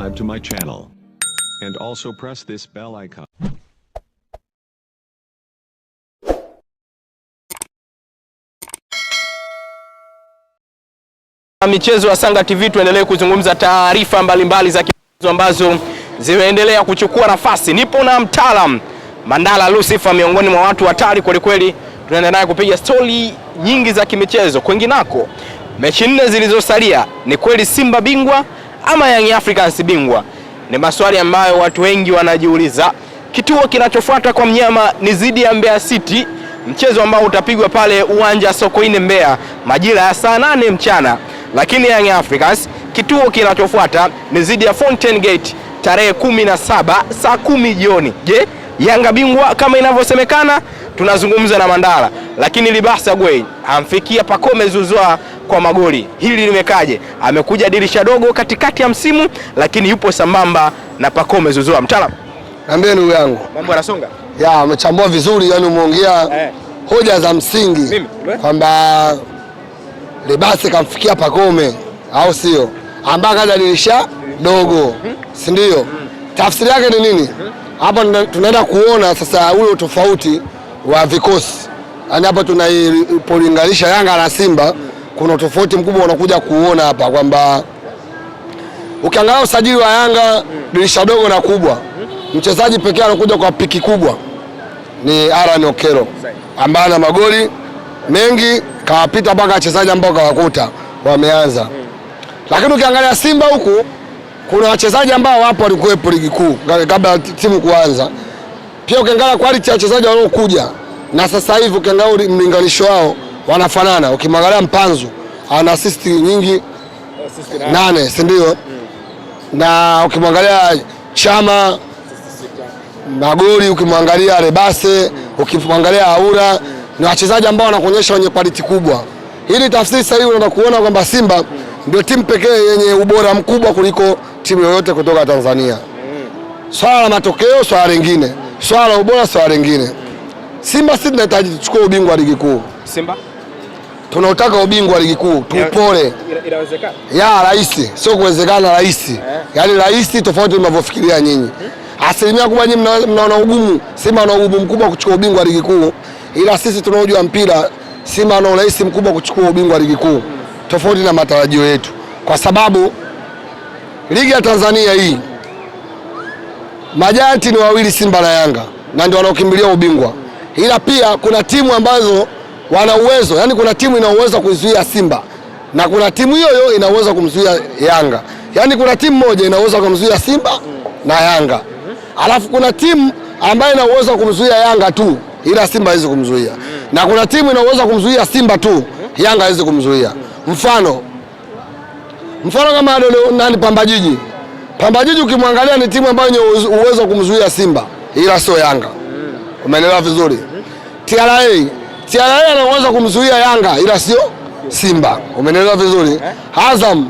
Subscribe to my channel. And also press this bell icon. Michezo ya Sanga TV, tuendelee kuzungumza taarifa mbalimbali za kimichezo ambazo zimeendelea kuchukua nafasi. Nipo na mtaalam Mandala Lucifer, miongoni mwa watu hatari kwelikweli, tunaenda naye kupiga stori nyingi za kimichezo. Kwinginako, mechi nne zilizosalia, ni kweli Simba bingwa ama Young Africans bingwa? Ni maswali ambayo watu wengi wanajiuliza. Kituo kinachofuata kwa mnyama ni dhidi ya Mbeya City, mchezo ambao utapigwa pale uwanja Sokoine Mbeya majira ya saa 8 mchana. Lakini Young Africans kituo kinachofuata ni dhidi ya Fountain Gate tarehe 17 saa 10 jioni. Je, Yanga bingwa kama inavyosemekana? Tunazungumza na Mandala, lakini Libasa Gwei amfikia Pacome Zouzoua kwa magoli. Hili limekaje? Amekuja dirisha dogo katikati ya msimu, lakini yupo sambamba na Pacome Zouzoua. Mtaalamu, Niambie ndugu yangu. Mambo yanasonga? Ya, umechambua vizuri, yani umeongea hoja za msingi kwamba Libase kamfikia Pacome, au sio? Ambaye kaja dirisha dogo, si ndio? Tafsiri yake ni nini? Hapa tunaenda kuona sasa ule tofauti wa vikosi. Yaani hapa tunapolinganisha Yanga na Simba, kuna tofauti mkubwa unakuja kuona hapa kwamba ukiangalia usajili wa Yanga dirisha dogo na kubwa, mchezaji pekee anakuja kwa piki kubwa ni Aaron Okelo ambaye ana magoli mengi, kawapita mpaka wachezaji ambao kawakuta wameanza. Lakini ukiangalia Simba huku kuna wachezaji ambao wapo walikuwepo ligi kuu kabla timu kuanza. Pia ukiangalia quality ya wachezaji waliokuja na sasa hivi ukiangalia mlinganisho wao wanafanana. Ukimwangalia Mpanzu ana assist nyingi 8, si ndio? Na ukimwangalia Chama magoli, ukimwangalia Rebase, ukimwangalia Aura, ni wachezaji ambao wanakuonyesha wenye quality kubwa. Hili tafsiri sasa hivi unaenda kuona kwamba Simba ndio timu pekee yenye ubora mkubwa kuliko timu yoyote kutoka Tanzania. Swala la matokeo swala lingine, swala la ubora swala lingine. Simba sisi tunahitaji tuchukue ubingwa wa ligi kuu. Simba tunautaka ubingwa wa ligi kuu, tupole. Inawezekana? Ya rahisi, sio kuwezekana rahisi. Yaani rahisi tofauti mnavyofikiria nyinyi. Asilimia kubwa nyinyi mnaona ugumu, Simba ana ugumu mkubwa kuchukua ubingwa wa ligi kuu, ila sisi tunaojua mpira, Simba ana urahisi mkubwa kuchukua ubingwa wa ligi kuu tofauti na matarajio yetu, kwa sababu ligi ya Tanzania hii majanti ni wawili, Simba na Yanga, na ndio wanaokimbilia ubingwa. Ila pia kuna timu ambazo wana uwezo, yani kuna timu ina uwezo kuzuia Simba na kuna timu hiyo hiyo ina uwezo kumzuia Yanga. Yani kuna timu moja ina uwezo kumzuia Simba na Yanga, alafu kuna timu ambayo ina uwezo kumzuia Yanga tu ila Simba haiwezi kumzuia, na kuna timu ina uwezo kumzuia Simba tu Yanga haiwezi kumzuia. Mfano kama nani, Pamba Jiji. Pamba Jiji ukimwangalia ni timu ambayo yenye uwezo wa kumzuia Simba ila sio Yanga. Umeelewa vizuri? TRA ana uwezo kumzuia Yanga ila sio Simba. Umeelewa vizuri? Azam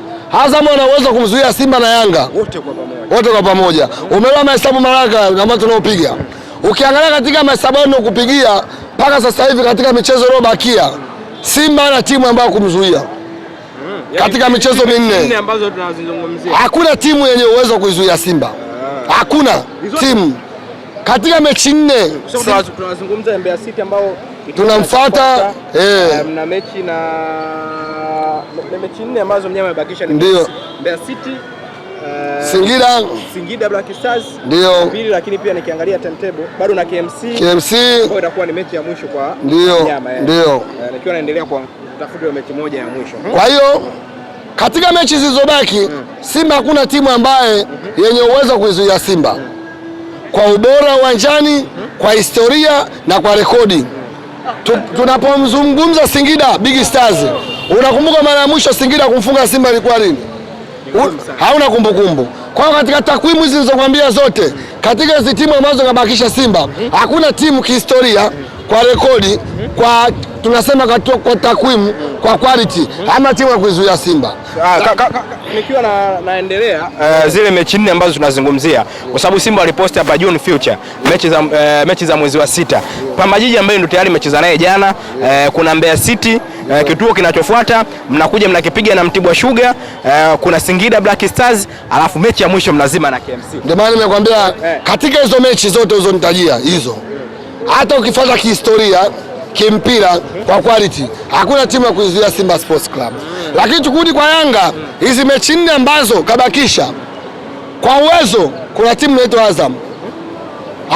ana uwezo kumzuia Simba na Yanga wote kwa pamoja. Umeelewa mahesabu maraka ambayo tunaopiga? Ukiangalia katika mahesabu yao kupigia mpaka sasa hivi katika michezo iliyobakia Simba ana timu ambayo kumzuia katika michezo minne ambazo tunazizungumzia, hakuna timu yenye uwezo wa kuizuia Simba. Hakuna timu katika mechi nne. Tunazungumza Mbeya City ambao tunamfuata na mechi na mechi nne ambazo mnyama amebakisha ni ndio Mbeya City, Singida Black Stars ndio pili, lakini pia nikiangalia timetable bado na KMC ambayo itakuwa ni mechi ya mwisho kwa mnyama, ndio nikiwa naendelea kwa kutafuta mechi moja ya mwisho. Kwa hiyo katika mechi zilizobaki Simba hakuna timu ambaye yenye uwezo wa kuizuia Simba kwa ubora uwanjani, kwa historia na kwa rekodi. Tunapomzungumza Singida Big Stars, unakumbuka mara ya mwisho Singida kumfunga Simba ilikuwa lini? Hauna kumbukumbu. Kwa hiyo katika takwimu hizi nilizokuambia zote, katika hizi timu ambazo kabakisha Simba, hakuna timu kihistoria, kwa rekodi, kwa tunasema kwa takwimu, kwa quality, hamna timu ya kuizuia Simba. Nikiwa naendelea zile mechi nne ambazo tunazungumzia, kwa sababu Simba waliposti hapa June Future mechi za mwezi wa 6. Pamba Jiji ambaye ndio tayari imecheza naye jana, kuna Mbeya City Kituo kinachofuata mnakuja mnakipiga na Mtibwa Sugar, kuna Singida Black Stars, alafu mechi ya mwisho mnazima na KMC. Ndio maana nimekwambia katika hizo mechi zote ulizonitajia hizo, hata ukifuata kihistoria kimpira kwa quality hakuna timu ya kuizuia Simba Sports Club. Lakini tukirudi kwa Yanga, hizi mechi 4 ambazo kabakisha kwa uwezo, kuna timu inaitwa Azam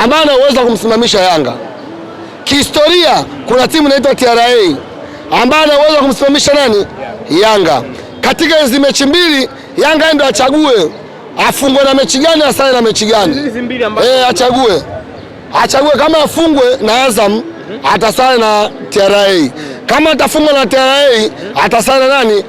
ambayo ana uwezo wa kumsimamisha Yanga. Kihistoria kuna timu inaitwa TRA ambayo ana uwezo wa kumsimamisha nani? Yanga. Katika hizi mechi 2 Yanga ndio achague afungwe na mechi gani, asale na mechi gani. Achague. Achague kama afungwe na Azam atasale na TRA. Kama atafungwa na TRA atasale na nani?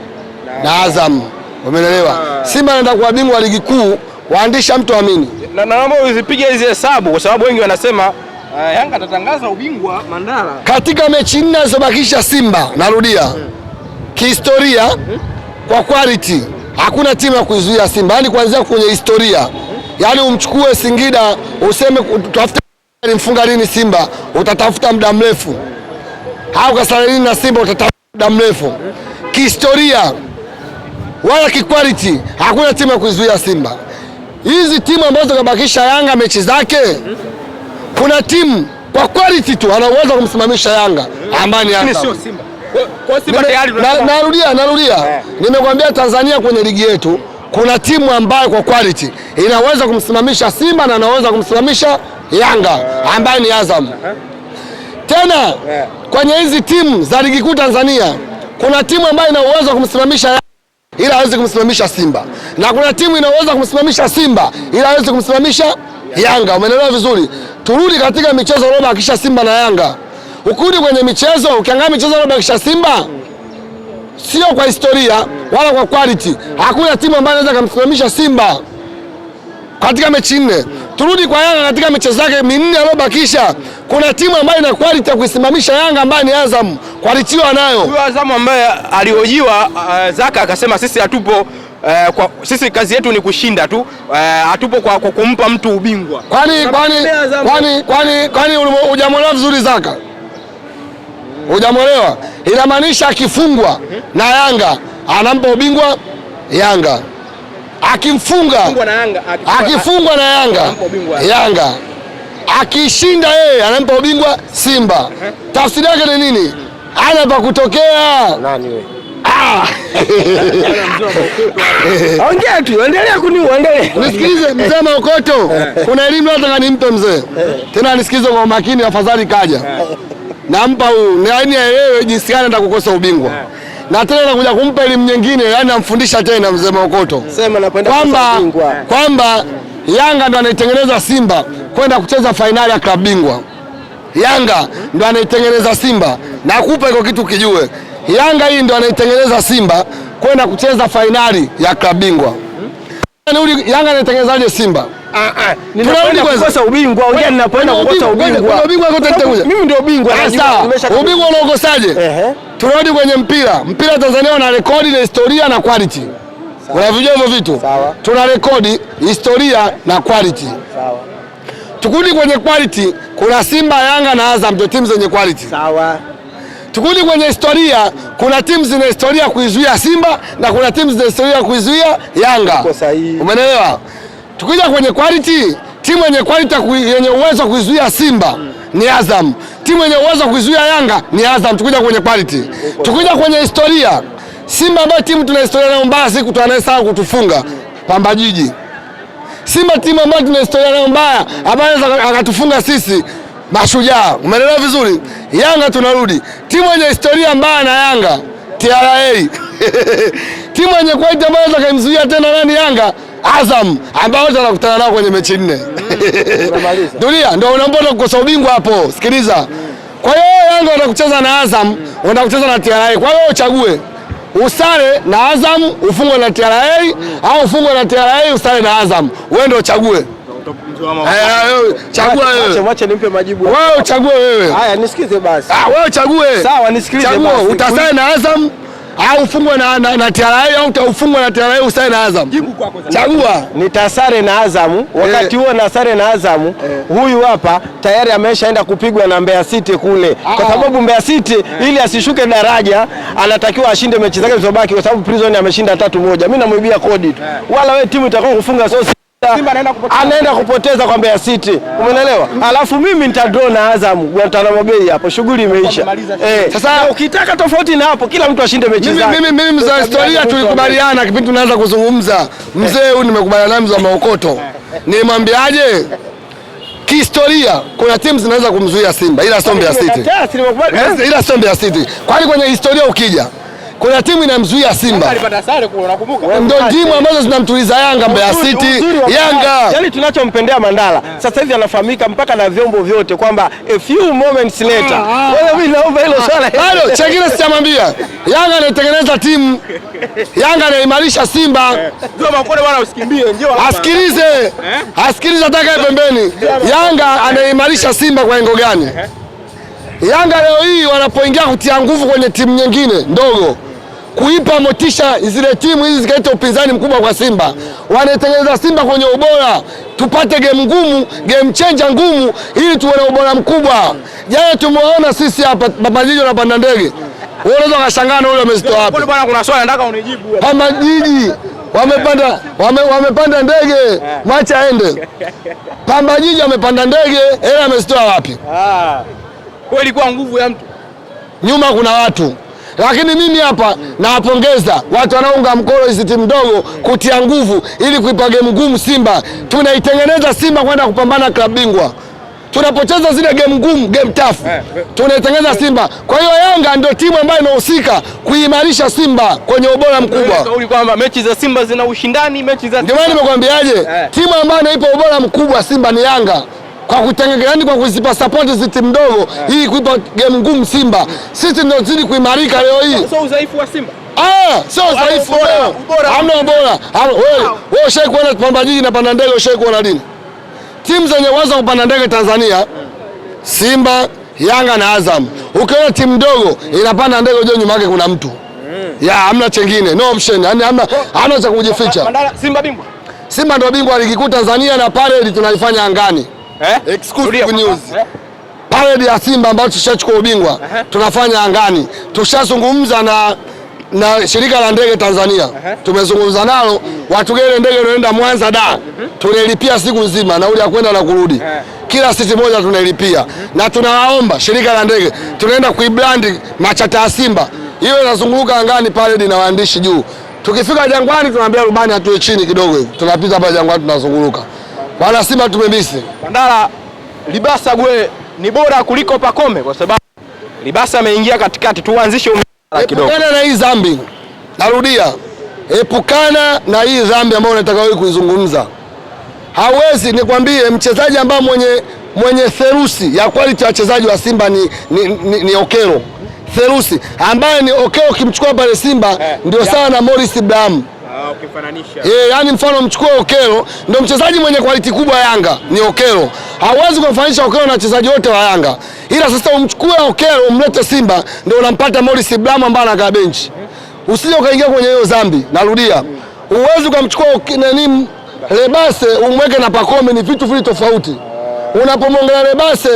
Na Azam. Umeelewa? Simba anaenda kuwa bingwa ligi kuu, waandisha mtu amini. Na naomba uzipige hizi hesabu kwa sababu wengi wanasema Yanga atatangaza ubingwa Mandala. Katika mechi 4 alizobakisha Simba, narudia. Kihistoria kwa quality hakuna timu ya kuizuia Simba. Yaani kuanzia kwenye historia. Yaani umchukue Singida useme tutafute alimfunga lini Simba, utatafuta muda mrefu. Au kasare lini na Simba, utatafuta muda mrefu. Kihistoria wala kiquality hakuna timu ya kuizuia Simba. Hizi timu ambazo kabakisha Yanga mechi zake, kuna timu kwa quality tu ana uwezo kumsimamisha Yanga ambaye ni Yanga. Sio Simba. Kwa Simba tayari narudia. Nimekwambia Tanzania kwenye ligi yetu kuna timu ambayo kwa quality inaweza kumsimamisha Simba na inaweza kumsimamisha Yanga ambaye ni Azam. Tena kwenye hizi timu za ligi kuu Tanzania kuna timu ambayo ina uwezo kumsimamisha Yanga ila hawezi kumsimamisha Simba, na kuna timu inaweza kumsimamisha Simba ila hawezi kumsimamisha Yanga. Umeelewa vizuri? Turudi katika michezo iliyobakisha Simba na Yanga. Ukirudi kwenye michezo, ukiangalia michezo iliyobakisha Simba, sio kwa historia wala kwa quality, hakuna timu ambayo inaweza kumsimamisha Simba katika mechi 4. Turudi kwa Yanga katika michezo yake 4 aliyobakisha, kuna timu ambayo ina quality ya kuisimamisha Yanga ambayo ni Azam. Quality anayo. Huyo Azam ambaye alihojiwa Zaka akasema sisi hatupo kwa sisi kazi yetu ni kushinda tu, hatupo kwa kumpa mtu ubingwa. Kwani hujamuelewa vizuri Zaka? Hujamuelewa? Inamaanisha akifungwa na Yanga anampa ubingwa Yanga. Akifungwa na Yanga, Yanga. Akishinda yeye anampa ubingwa Simba. Tafsiri yake ni nini? Ana pa kutokea. Nani wewe? Ongea tu, endelea kuniua, endelea. Nisikilize mzee Maokoto. Kuna elimu nataka nimpe mzee. Tena nisikilize kwa makini, afadhali kaja. Nampa huyu, yaani aelewe jinsi gani atakukosa ubingwa. Na tena nakuja kumpa elimu nyingine, yaani namfundisha tena mzee Maokoto. Sema napenda kukosa ubingwa. Kwamba Yanga ndo anaitengeneza Simba kwenda kucheza fainali ya klabu bingwa. Yanga ndo anaitengeneza Simba. Nakupa iko kitu kijue. Yanga hii ndo anaitengeneza Simba kwenda kucheza fainali ya klabu bingwa. Yanga anaitengenezaje Simba? Ninakwenda kukosa ubingwa, ongea ninapoenda kukosa ubingwa. Ubingwa kote nitakuja. Mimi ndio bingwa. Sawa. Ubingwa unaokosaje? Tunarudi kwenye mpira. Mpira Tanzania una rekodi na historia na quality. Unavijua hivyo vitu? Tuna rekodi, historia na quality. Sawa. Tukudi kwenye quality, kuna Simba, Yanga na Azam ndio timu zenye quality. Sawa. Tukudi kwenye historia, kuna timu zina historia kuizuia Simba na kuna timu zina historia kuizuia Yanga. Umeelewa? Tukija kwenye quality, timu yenye quality yenye uwezo kuizuia Simba ni Azam. Timu yenye uwezo kuizuia Yanga ni Azam. Tukija kwenye quality. Tukija kwenye historia, Simba ambayo timu tuna historia nayo mbaya, siku tunaye kutufunga Pamba Jiji. Simba timu ambayo tuna historia nayo mbaya, ambayo anaweza akatufunga sisi Mashujaa. Umeelewa vizuri? Yanga tunarudi. Timu yenye historia mbaya na Yanga TRA. Timu yenye quality ambayo anaweza kaimzuia tena nani Yanga? Azam, ambao wote wanakutana nao kwenye mechi 4. Dunia ndio unaona kukosa ubingwa hapo. Sikiliza. Kwa hiyo Yanga watakucheza na Azam, watakucheza na TRA. Kwa hiyo uchague usare na Azam ufungwe na TRA au ufungwe na TRA usare na Azam. Wewe ndio uchague. Chagua wewe. Wacha nimpe majibu. Wewe uchague wewe. Haya nisikize basi. Wewe uchague. Sawa nisikilize basi. Chagua utasare na Azam Au ufungwe na TRA au ufungwe na TRA usare na Azam? Jibu kwako sasa. Chagua. Nitasare na Azamu wakati huo na sare na Azamu. Huyu hapa tayari ameshaenda kupigwa na Mbeya City kule, kwa sababu Mbeya City ili asishuke daraja anatakiwa ashinde mechi zake zilizobaki, kwa sababu Prison ameshinda 3-1. Mimi namuibia kodi tu, wala we timu itakao kufunga sio Simba anaenda kupoteza. Anaenda kupoteza kwa Mbeya City, umeelewa? Alafu mimi nitadraw na Azam Guantanamo Bay hapo, shughuli imeisha. Sasa ukitaka tofauti na hapo, kila mtu ashinde mechi zake. Mimi mzee wa historia tulikubaliana kipindi tunaanza kuzungumza. Mzee huyu nimekubaliana naye, mzee wa maokoto. Nilimwambiaje? Kihistoria kuna timu zinaweza kumzuia Simba ila sio Mbeya City. Ila sio Mbeya City. Kwani kwenye historia ukija kuna timu inamzuia Simba. Alipata sare kule, unakumbuka? Ndio timu ambazo zinamtuliza Yanga, Mbeya City, Yanga. Yaani tunachompendea Mandala sasa hivi anafahamika mpaka na vyombo vyote kwamba a few moments later. Wewe mimi naomba hilo swala. Bado chengine sijamwambia. Yanga anaitengeneza timu. Yanga anaimarisha Simba. Ndio makone bwana, usikimbie, njoo. Asikilize. Asikilize atakaye pembeni. Yanga anaimarisha Simba kwa lengo gani? Yanga leo hii wanapoingia kutia nguvu kwenye timu nyingine ndogo, kuipa motisha zile timu hizi zikaleta upinzani mkubwa kwa Simba. Wanatengeneza Simba kwenye ubora, tupate game ngumu, game changer ngumu ili tuwe na ubora mkubwa. Jana tumeona sisi hapa Pamba Jiji wanapanda ndege. Wewe unaweza ukashangaa na ule amezitoa wapi. Bwana, kuna swali nataka unijibu. Pamba Jiji wamepanda wamepanda ndege, mwacha aende. Pamba Jiji amepanda ndege, hela amezitoa wapi? Kweli kwa nguvu ya mtu. Nyuma kuna watu. Lakini mimi hapa nawapongeza watu wanaounga mkono hizi timu ndogo kutia nguvu ili kuipa game ngumu Simba. Tunaitengeneza Simba kwenda kupambana klabu bingwa. Tunapocheza zile game ngumu, game tough, tunaitengeneza Simba. Kwa hiyo Yanga ndio timu ambayo inahusika kuimarisha Simba kwenye ubora mkubwa. Kauli kwamba mechi za Simba zina ushindani, mechi za Ndio maana nimekwambiaje, timu ambayo inaipa ubora mkubwa Simba ni Yanga. Kwa kutengeneza, yani kwa kuzipa support hizi timu ndogo ili kuipa game ngumu Simba. Sisi ndio tuzidi kuimarika leo hii. Sio udhaifu wa Simba. Sio udhaifu leo. Hamna ubora. Wewe ushawahi kuona Pamba Jiji na panda ndege, ushawahi kuona lini? Timu zenye uwezo kupanda ndege Tanzania, Simba, Yanga na Azam. Ukiona timu ndogo inapanda ndege, unajua nyuma yake kuna mtu. Ya, hamna chengine, no option. Yaani hamna cha kujificha. Simba bingwa. Simba ndio bingwa ligi kuu Tanzania na parade tunaifanya angani. Exclusive news. Parade ya Simba ambayo tushachukua ubingwa tunafanya angani. Tushazungumza na shirika la ndege Tanzania. Tumezungumza nalo, watugele ndege inayoenda Mwanza da. Tunailipia siku nzima nauli ya kwenda na kurudi. Kila siti moja tunailipia. Na tunawaomba shirika la ndege, tunaenda kuibrand machata ya Simba. Hiyo inazunguka angani parade na waandishi juu. Tukifika Jangwani tunaambia rubani atoe chini kidogo hivi. Tunapita hapa Jangwani tunazunguruka. Wala Simba tumemisi. Mandala, Libasa Gwe ni bora kuliko Pacome kwa sababu Libasa ameingia katikati. Tuanzishe kidogo. Epukana na hii dhambi. Narudia. Epukana na hii dhambi ambayo unataka wewe kuizungumza. Hawezi, nikwambie mchezaji ambaye mwenye therusi ya quality ya wachezaji wa Simba ni Okero. Therusi ambaye ni Okero ukimchukua pale Simba ndio sawa na Morris Abraham. Ukifananisha. Yani mfano mchukue Okero ndio mchezaji mwenye quality kubwa Yanga ni Okero. Hauwezi kumfananisha Okero na wachezaji wote wa Yanga. Ila sasa umchukue Okero umlete Simba ndio unampata Morris Abraham ambaye anakaa benchi. Usije ukaingia kwenye hiyo dhambi. Narudia. Huwezi kumchukua nani Lebase umweke na Pacome, ni vitu vili tofauti. Unapomwongelea Lebase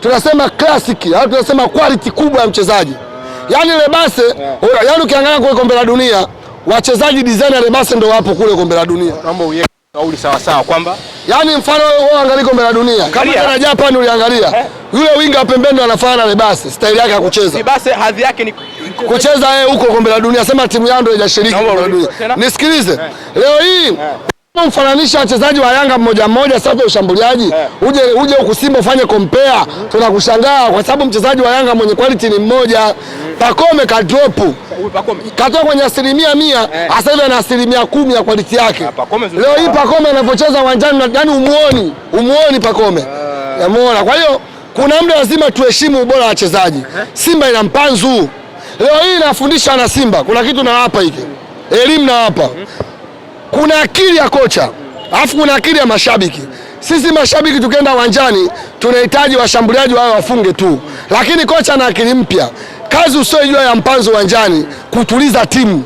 tunasema classic au tunasema quality kubwa ya mchezaji. Yaani Lebase, yaani ukiangalia kule kombe la dunia wachezaji designer Lebase ndio wapo kule kombe la dunia. Naomba uiweke kauli sawa sawa kwamba yaani mfano wewe angalia kombe la dunia. Kama jana Japan uliangalia. Yule winga pembeni ndo anafanana na Lebase, style yake ya kucheza. Lebase hadhi yake ni kucheza yeye huko kombe la dunia, sema timu yao ndio haijashiriki kombe la dunia. Nisikilize. Leo hii mfananisha wachezaji wa Yanga mmoja mmoja safu ya ushambuliaji, uje huku Simba ufanye compare, tunakushangaa kwa sababu mchezaji wa Yanga mwenye quality ni mmoja. Pacome ka drop. Katoka kwenye 100%, sasa hivi ana 10% ya quality yake. Leo hii Pacome anapocheza uwanjani, yani umuoni Pacome. Unamuona. Kwa hiyo kuna muda lazima tuheshimu ubora wa wachezaji. Simba ina mpanzu. Leo hii nafundisha na Simba, kuna kitu nawapa hiki. Elimu nawapa. Kuna akili ya kocha, alafu kuna akili ya mashabiki. Sisi mashabiki tukienda uwanjani tunahitaji washambuliaji wao wafunge tu. Lakini kocha ana akili mpya. Kazi usiojua ya Mpanzu uwanjani kutuliza timu.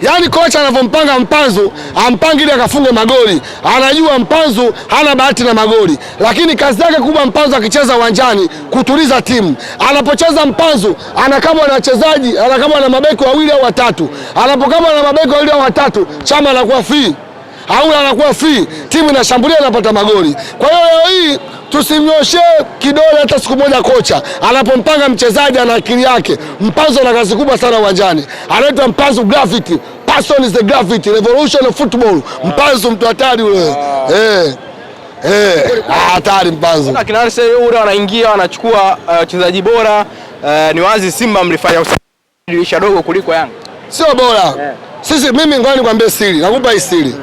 Yaani kocha anavyompanga Mpanzu, ampangi ili akafunge magoli. Anajua Mpanzu hana bahati na magoli. Lakini kazi yake kubwa Mpanzu akicheza uwanjani kutuliza timu. Anapocheza Mpanzu, anakabwa na wachezaji, anakabwa na mabeki wawili au watatu. Anapokabwa na mabeki wawili au watatu, Chama anakuwa free. Aula anakuwa free, timu inashambulia inapata magoli. Kwa hiyo leo hii tusimnyoshe kidole hata siku moja kocha. Anapompanga mchezaji ana akili yake. Mpanzu ana kazi kubwa sana uwanjani. Anaitwa Mpanzu Gravity. Person is the gravity, revolution of football. Mpanzu mtu hatari yule. Hatari Mpanzu. Kina Arsenal yule wanaingia wanachukua wachezaji bora. Ni wazi Simba mlifanya dirisha dogo kuliko Yanga. Sio bora. Sisi mimi ngoja nikwambie siri. Nakupa hii siri.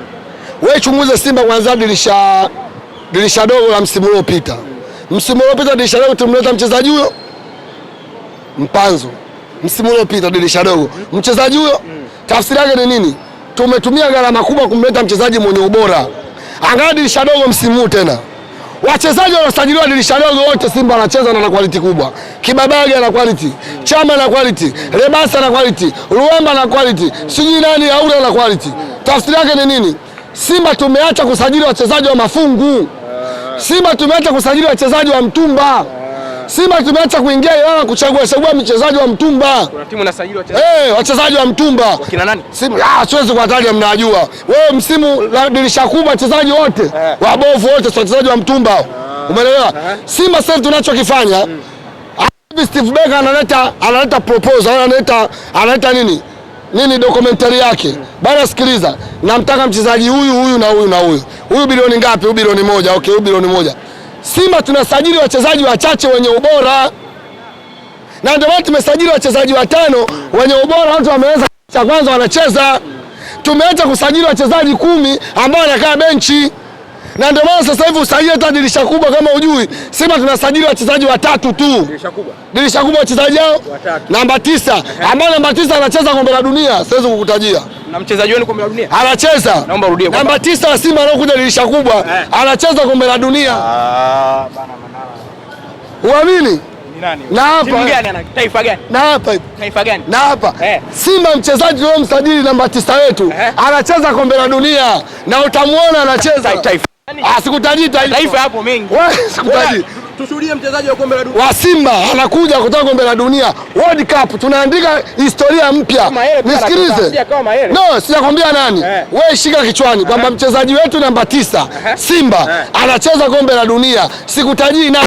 Wewe chunguze Simba kwanza dirisha dogo la msimu uliopita. Msimu uliopita dirisha dogo tumleta mchezaji huyo Mpanzu. Msimu uliopita dirisha dogo. Mchezaji huyo tafsiri yake ni nini? Tumetumia gharama kubwa kumleta mchezaji mwenye ubora. Angalia dirisha dogo msimu huu tena. Wachezaji waliosajiliwa dirisha dogo wote Simba anacheza na quality kubwa. Kibabage ana quality, Chama ana quality, Rebasa ana quality, Ruamba ana quality, sijui nani Aura ana quality. Tafsiri yake ni nini? Simba tumeacha kusajili wachezaji wa mafungu. Simba tumeacha kusajili wachezaji wa mtumba. Simba tumeacha kuingia Ilala kuchagua chagua mchezaji wa mtumba. Kuna timu inasajili wachezaji. Wachezaji wa mtumba. Kina nani? Simba siwezi kuwataja, mnajua. Wewe msimu la dirisha kubwa wachezaji wote wabovu wote sio wachezaji wa mtumba. Umeelewa? Simba sasa tunachokifanya Steve Becker analeta proposal, analeta nini? Nini documentary yake. Bana sikiliza, namtaka mchezaji huyu huyu na huyu na huyu. Huyu bilioni ngapi? Huyu bilioni 1. Okay, huyu bilioni 1. Simba tunasajili wachezaji wachache wenye ubora. Na ndio maana tumesajili wachezaji watano wenye ubora, watu wameanza cha kwanza wanacheza. Tumeacha kusajili wachezaji 10 ambao wanakaa benchi. Na ndio maana sasa hivi usajili hata dirisha kubwa kama hujui, Simba tunasajili wachezaji watatu tu. Dirisha kubwa. Dirisha kubwa wachezaji hao namba 9, ambao namba 9 anacheza kombe la dunia, siwezi kukutajia. Na mchezaji wenu kombe la dunia? Anacheza. Naomba urudie. Namba 9 wa Simba anaokuja dirisha kubwa, anacheza kombe la dunia. Bana Manara. Uamini? Ni nani? Na hapa. Timu gani ana taifa gani? Na hapa. Taifa gani? Na hapa. Simba mchezaji wao msajili namba 9 wetu anacheza kombe la dunia na utamuona anacheza. Taifa. Sikutajii taifa. Taifa hapo mengi. Wewe sikutajii. Tushuhudie mchezaji wa kombe la dunia. Wa Simba anakuja kutoka kombe la dunia, World Cup, tunaandika historia mpya. Nisikilize. No, sijakwambia nani. Wewe shika kichwani kwamba mchezaji wetu namba 9 Simba anacheza kombe la dunia. Sikutajii nani.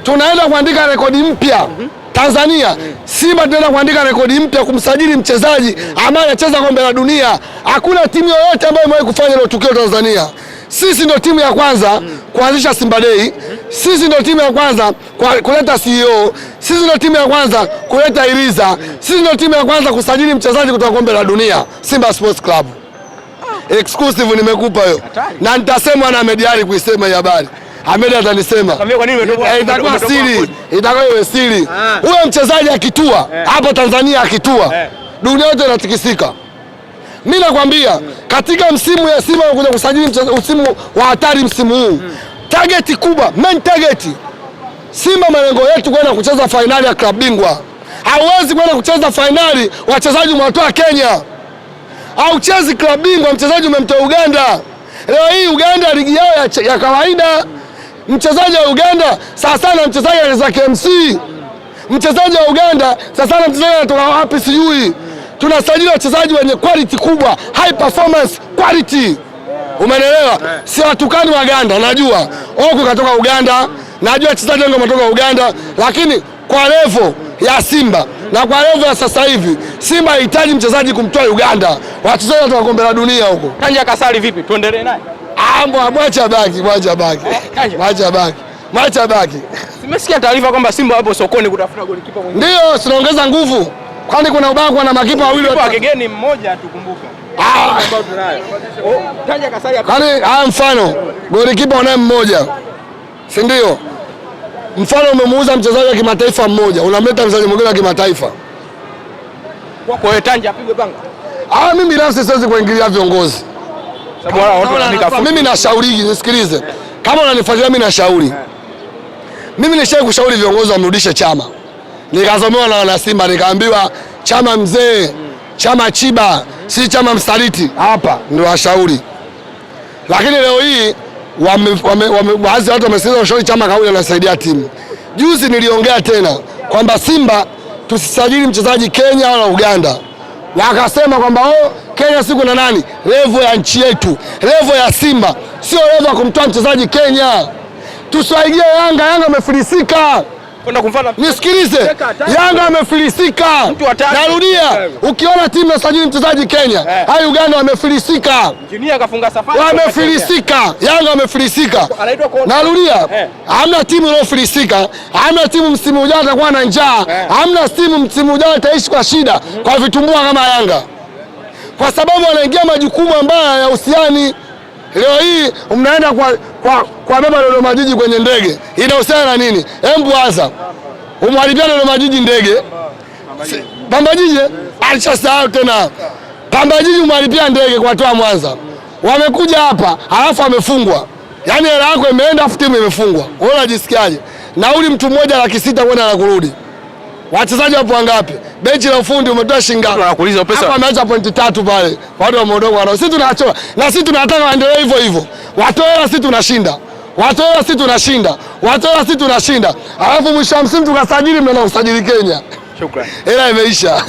Tunaenda kuandika rekodi mpya. Tanzania, Simba tunaenda kuandika rekodi mpya kumsajili mchezaji ambaye anacheza kombe la dunia. Hakuna timu yoyote ambayo imewahi kufanya hilo tukio Tanzania. Sisi ndio timu ya kwanza kuanzisha Simba Day. Sisi ndio timu ya kwanza kuleta CEO. Sisi ndio timu ya kwanza kuleta Iriza. Sisi ndio timu ya kwanza kusajili mchezaji kutoka kombe la dunia, Simba Sports Club. Exclusive nimekupa hiyo. Na nitasema na Ahmed Ally kuisema hii habari. Ahmed atanisema. Itakuwa siri. Itakuwa iwe siri. Huyo mchezaji akitua hapa Tanzania, akitua dunia yote inatikisika. Mimi nakwambia katika msimu ya Simba kuja kusajili msimu wa hatari msimu huu. Target kubwa, main target. Simba malengo yetu kwenda kucheza finali ya klabu bingwa. Hauwezi kwenda kucheza finali wachezaji umewatoa Kenya. Hauchezi klabu bingwa mchezaji umemtoa Uganda. Leo hii Uganda ligi yao ya kawaida. Mchezaji wa Uganda sasa na mchezaji anacheza KMC. Mchezaji wa Uganda sasa na mchezaji anatoka wapi sijui. Tunasajili wachezaji wenye quality kubwa, high performance quality. Umeelewa? Si watukani wa Uganda, najua. Oku katoka Uganda, najua wachezaji wengi wametoka Uganda, lakini kwa level ya Simba na kwa level ya sasa hivi, Simba haihitaji mchezaji kumtoa Uganda. Wachezaji kutoka kombe la dunia huko. Kanja Kasali vipi? Tuendelee naye. Mwacha baki, mwacha baki. Mwacha baki. Mwacha baki. Nimesikia taarifa kwamba Simba wapo sokoni kutafuta golikipa mwingine. Ndio, tunaongeza nguvu. Kwani kuna ubao kwa na makipa wawili wa kigeni mmoja tukumbuka. Kwani haya mfano golikipa unaye mmoja. Si ndio? Mfano umemuuza mchezaji wa kimataifa mmoja, unamleta mchezaji mwingine wa kimataifa. Kwako wewe Tanja apigwe panga. Mimi binafsi siwezi kuingilia viongozi. Sababu mimi nashauri, nisikilize. Kama unanifuatilia mimi nashauri. Mimi nishawahi kushauri viongozi wamrudishe Chama. Nikasomewa na wana Simba, nikaambiwa Chama mzee, Chama chiba, si Chama msaliti. Hapa ndio washauri. Lakini leo hii baadhi ya watu wamesikiliza ushauri, Chama kauli anasaidia timu. Juzi niliongea tena kwamba Simba tusisajili mchezaji Kenya wala Uganda. Wakasema kwamba oh, Kenya siku na nani, levo ya nchi yetu, levo ya Simba sio levo ya kumtoa mchezaji Kenya. Tusiwaigie Yanga, Yanga amefilisika. Nisikilize, Yanga amefilisika. Narudia, ukiona timu inasajili mchezaji Kenya hai Uganda wamefilisika. Wamefilisika, Yanga wamefilisika. Narudia, hamna timu iliyofilisika, hamna timu msimu ujao atakuwa na njaa, hamna timu msimu ujao ataishi kwa shida kwa vitumbua kama Yanga, kwa sababu wanaingia majukumu ambayo hayahusiani. Leo hii mnaenda kwa beba Dodoma Jiji kwenye ndege, inahusiana na nini? Embu anza umharibia Dodoma Jiji ndege, Pamba Jiji alishasahau tena. Pamba Jiji umharibia ndege kwa toa Mwanza, wamekuja hapa halafu wamefungwa. Yaani hela yako imeenda afu timu imefungwa, wewe unajisikiaje? Nauli mtu mmoja 600,000 kwenda na kurudi, wachezaji wapo wangapi? Benchi la ufundi umetoa shilingi ngapi? Wanakuuliza pesa. Hapa ameacha pointi 3 pale. Watu wameondoka wanao. Sisi tunachoa. Na sisi tunataka waendelee hivyo hivyo. Watoe hela sisi tunashinda. Watoe hela sisi tunashinda. Watoe hela sisi tunashinda. Alafu mwisho wa msimu tukasajili, mnaenda kusajili Kenya. Shukrani. Hela imeisha.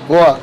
Poa.